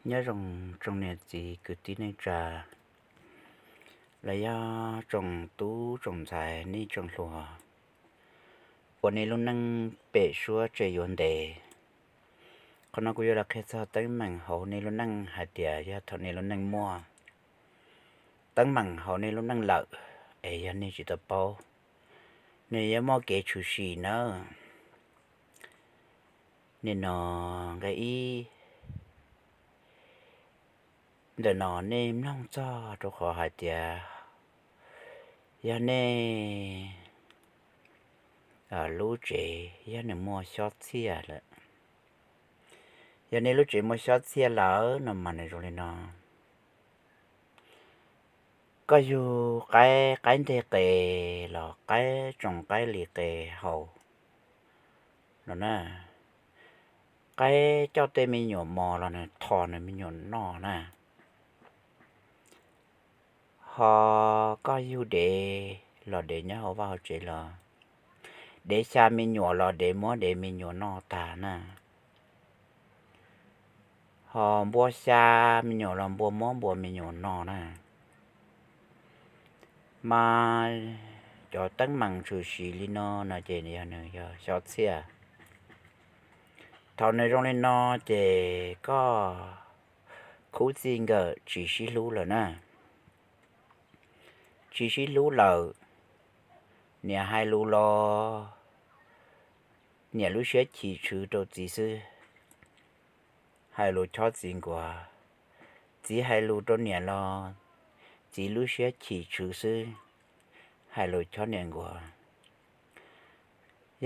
Nyob zoo tsoom niam txiv kwv tij neej tsa, los yog tsoom tub tsoom ntxhais nej tsoom hluas uas nej lub neej pem suab tseg yuav ntev. Qhov no kuv yuav los qhia txog teeb meem hauv nej lub neej hais tias yog thaum nej lub neej muaj teeb meem hauv nej lub neej lawm, es yog nej tsis tau paub, nej yuav muaj kev tshwm sim nawb. Nim no nqe ib, ntawm no nej mloog txog rau qhov hais tias yog nej lub tsev yog nws muaj xyob txhiaj lawm. Yog nej lub tsev muaj xyob txhiaj lawm no mas nws zoo li no. Koj yug qaib, qaib nteg qe los qaib tsoos qaib li qe haus no na, qaib coj tej me nyuam mos los nws thom nws me nyuam noj na. Ho koj yug dev los dev nyob hauv vaj hauv tsev los, dev xya me nyuam los dev muab dev me nyuam noj tag na. Ho npua xya me nyuam los npua muab npua me nyuam noj na. Mas cov teeb meem tshwm sim li no no ces yog nws yog xyob txhiaj. Thaum nws zoo li no ces koj khub txij nkawm tsis sib hlub lawm na. Tsis sib hlub lawm, niam hais lus los niam lub siab chim tshwv rau txiv xwb, hais lus chob txiv nkuas. Txiv hais lus rau niam los txiv lub siab chim tshwv xwb, hais lus chob niam nkuas.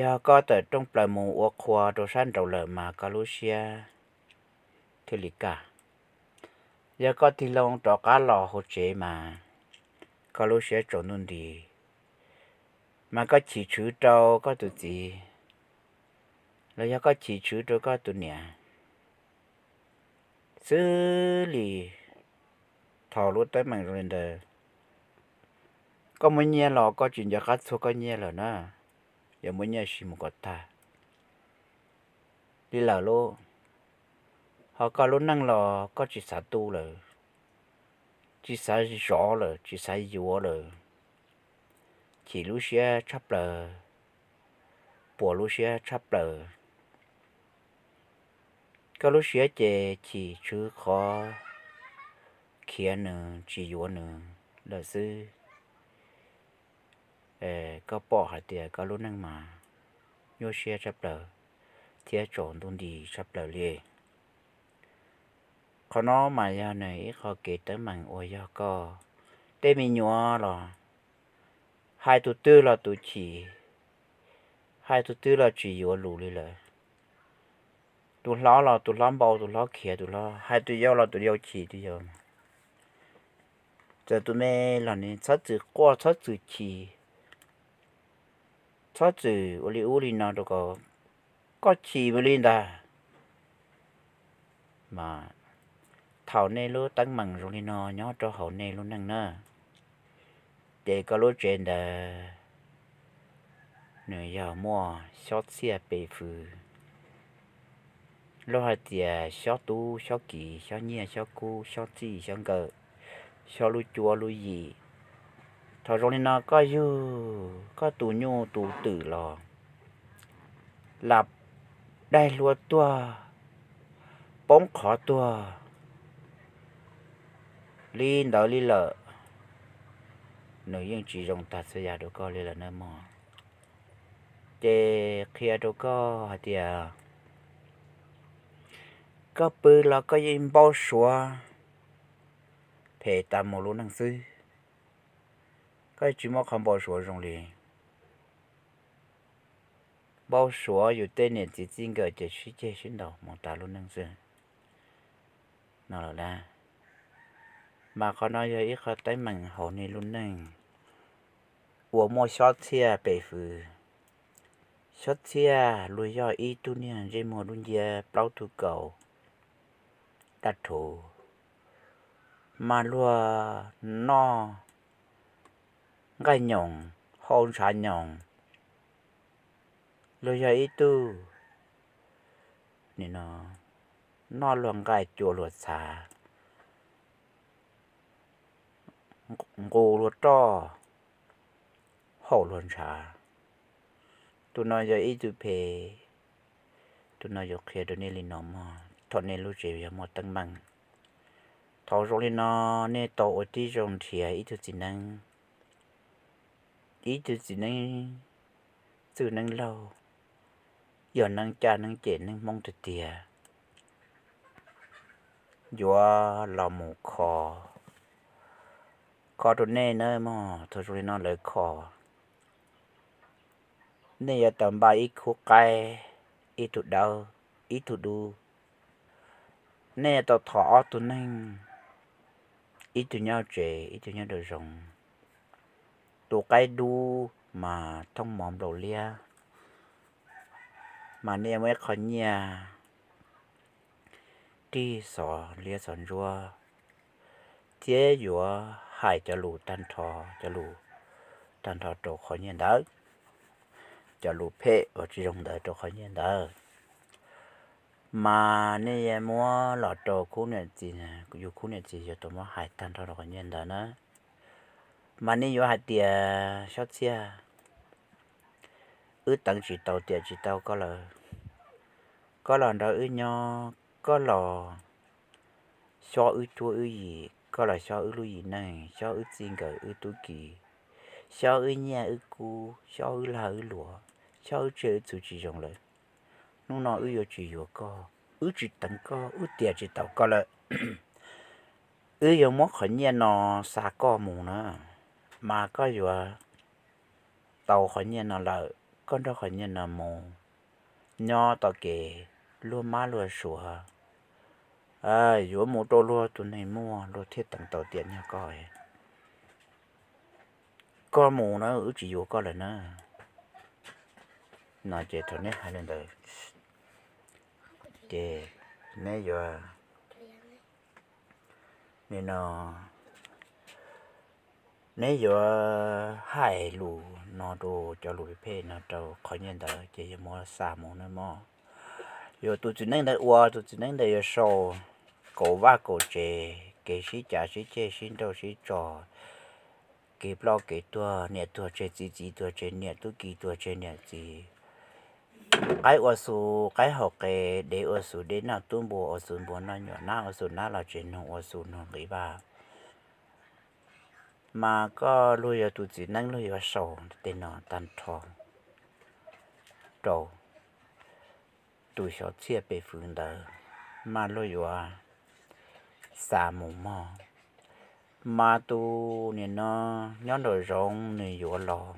Yog koj tawm rooj plaws mus ua qhua rau sab nraud lawm mas koj lub siab thiaj li kaj. Yog koj tig loo rov qab los hauv tsev mas koj lub siab tsaus ntuj nti, mas koj chim tshwv rau koj tus txiv, los yog koj chim tshwv rau koj tus niam xwb li. Thaum lub teeb meem zoo li ntawd, koj muaj nyiaj los koj tsis nco qab txhua koj nyiaj lawm na, yuav muab nyiaj siv mus kom tag li lawm lauj. Ho koj lub neej los koj tsis xav tu lawm, tsis xav zov lawm, tsis xav yuav lawm, chim lub siab tshaj plaws, puas lub siab tshaj plaws. Koj lub siab ces chim tshwv qhov khiav nws tsis yuav nws lawm xwb. Koj pom hais tias koj lub neej mas nyuaj siab tshaj plaws thiab tsaus ntuj nti tshaj plaws li. Qhov no mas yog nws ib qho kev teeb meem uas yog koj tej me nyuam los hais tus twg los tus chim, hais tus twg los tsis yuav lus li lawm. Tus hlob los tus hlob npau, tus hlob khiav, tus hlob hais tus yau los tus yau chim tus yau. Txawm tus me los nws txhob txwm quaj txhob txwm chim, txhob txwm ua li ub li no rau kom koj chim mus li ntag. Mas thaum nej lub teeb meem zoo li no nyob rau hauv nej lub neej na, ces koj lub tsev ntawd nws yog muaj xyob txhiaj pes fws, luag hais tias xyob tub xyob kiv, xyob nyiaj xyob kub, xyob txij xyob nkawm, xyob lub cuab lub yim. Thaum zoo li no koj yug koj tus nyuj tus twm los lam daig hlua tuag, poob qhov tuag li ntawd li lawm, nws yeej tsis zoo tag txhua yam rau koj li lawm na mog. Ces qhia rau koj hais tias koj pw los koj yeej npau suav phem tas mus lub neej xwb. Koj tsis muaj qhov npau suav zoo li. Npau suav yus tej niam txiv txij nkawm ces sib ceg sib ntaus mus tas lub neej xwb no lawm na. Mas qhov no yog ib qho teeb meem hauv nej lub neej uas muaj xyob txhiaj pes fws. Xyob txhiaj luag yog ib tug niag ntsej muag dub nciab plaub tug kaus daj rhuv, mas luag noj nqaij nyoos, hau ntshav nyoos, luag yog ib tug nim no noj luag nqaij cua luag txha, nqus luag roj, haum luag ntshav. Tus no yog ib tug phem, tus no yuav qhia rau nej li no mog, thaum nej lub tsev yog muaj teeb meem, thaum zoo li no nej tau ua tib zoo nrhiav ib tug txiv neeb, ib tug txiv neeb txwj neeb laug, yog neeb caj neeb cem neeb Hmoob tiag tiag, yuav los mus kho, kho rau nej na mog. Thaum zoo li no lawv kho, nej yuav tau npaj ib khub qaib, ib tug dawb, ib tug dub. Nej yuav tau thov ob tug neeg, ib tug nyob tsev ib tug nyob nraum zoov. Tus qaib dub mas thoob mov nplaum liab, mas nej yuav muaj ib qho nyiaj rig xov liab xov ntsuab, thiab yuav hais cov lus tag nrho, cov lus tag nrho rau qhov nyiaj ntawd, cov lus phem uas tsis zoo ntawd rau qhov nyiaj ntawd. Mas nej yuav muab los rau khub niam txiv, yus khub niam txiv yuav tau muab hais tag nrho rau qhov nyiaj ntawd na. Mas nej yuav hais tias Xyob Txhiaj, wb teev tsis tau tiam tsis tau koj lawm. Koj los nrog wb nyob, koj los xyob wb cuab wb yim, koj los xyob wb lub yim neej, xyob wb txij nkawm wb tub ki, xyob wb nyiaj wb kub, xyob wb lag wb luam, xyob wb tsiaj wb txhu tsis zoo lawm. Hnub no wb yuav tsis yuav koj, wb tsis teev koj, wb tiam tsis tau koj lawm. Wb yuav muab qhov nyiaj no xa koj mus na. Mas koj yuav tau qhov nyiaj no lawm, koj nrog qhov nyiaj no mus nyob tom kev luag mab luag suav, yuav mus rau luag tus neeg muaj luag thiaj teev tau tiam nyob koj. Koj mus na, wb tsis yuav koj lawm na. No ces thaum neb hais li ntawd ces neb yuav, nim no neb yuav hais lus no rau cov lus phem phem no rau qhov nyiaj ntawd ces yuav muab xa mus nawb mog. Yuav tus txiv neej ntawd ua, tus txiv neej ntawd yuav sau kaum vaj kaum tsev, kev sib cav sib ceg sib nrauj sib tso, kev ploj kev tuag, niam tuag tseg txiv, txiv tuag tseg niam, tub ki tuag tseg niam txiv. Qaib ua xus qaib haus qe, dev ua xus dev noj tub, npua ua xus npua noj nyuam, nab ua xus nab los tsev, noog ua xus noog nqi vaj. Mas koj luag yog tus txiv neeb luag yuav sau tej no tag nrho rau tus Xyob Txhiaj pem fwv ntawd, mas luag yuav xa mus mog. Mas tus nim no nyob nraum zoov nws yuav los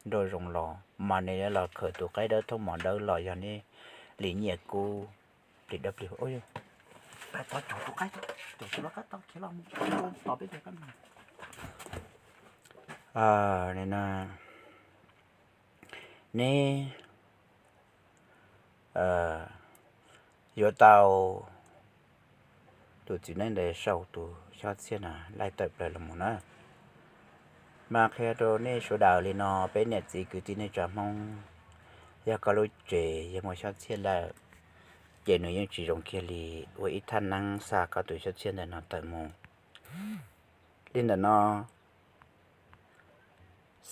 nraum zoov los mas nws yuav los khaws tus qaib dawb thoob mov dawb los yog neb li nyiaj kub, li dawb plig. Neb yuav tau tus txiv neej ntawd sau tus Xyob Txhiaj no laij tawm plaws los mus na. Mas qhia rau nej sawv daws li no, peb niam txiv kwv tij neej tsa Hmoob, yog koj lub tsev yog muaj Xyob Txhiaj lawm, ces nws yeej tsis zoo kiag li. Ua ib thaj neeb xa koj tus Xyob Txhiaj ntawm no tawm mus. Li ntawm no,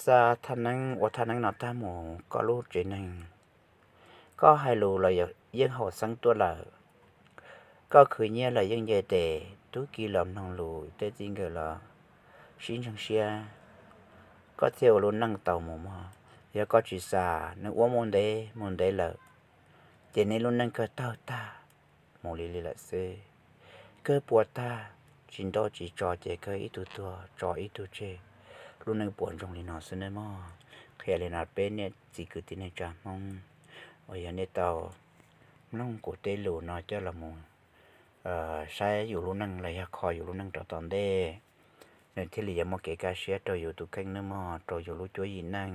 xa thaj neeb, ua thaj neeb no tag mus koj lub tsev neeg, koj hais lus los yeej haum xeeb tuaj lawm. Koj khwv nyiaj los yeej nce tes, tub ki los mloog lus, tej txij nkawm los sib ntseeg siab, koj thiaj ua lub neej tau mus mog. Yog koj tsis xa, nws ua mus ntev mus ntev lawm, ces neb lub neej kawg tawg tag mus li li lawm xwb. Kawg puas tag, tsis nrauj tsis tso ces kawg ib tug tuag tso ib tug tseg, lub neej puas ntsoog li no xwb nawb mog. Qhia li no peb niam txiv kwv tij neej tsa Hmoob uas yog nej tau mloog kuv tej lus no coj los mus saib yus lub neej los yog kho yus lub neej rau tom ntej, nws thiaj li yuav muaj kev kaj siab rau yus tus kheej nawb mog, rau yus lub cuab yim neej.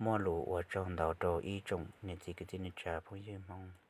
Muaj lus ua tsaug ntau rau ib tsoom niam txiv kwv tij neej tsa phooj ywg Hmoob.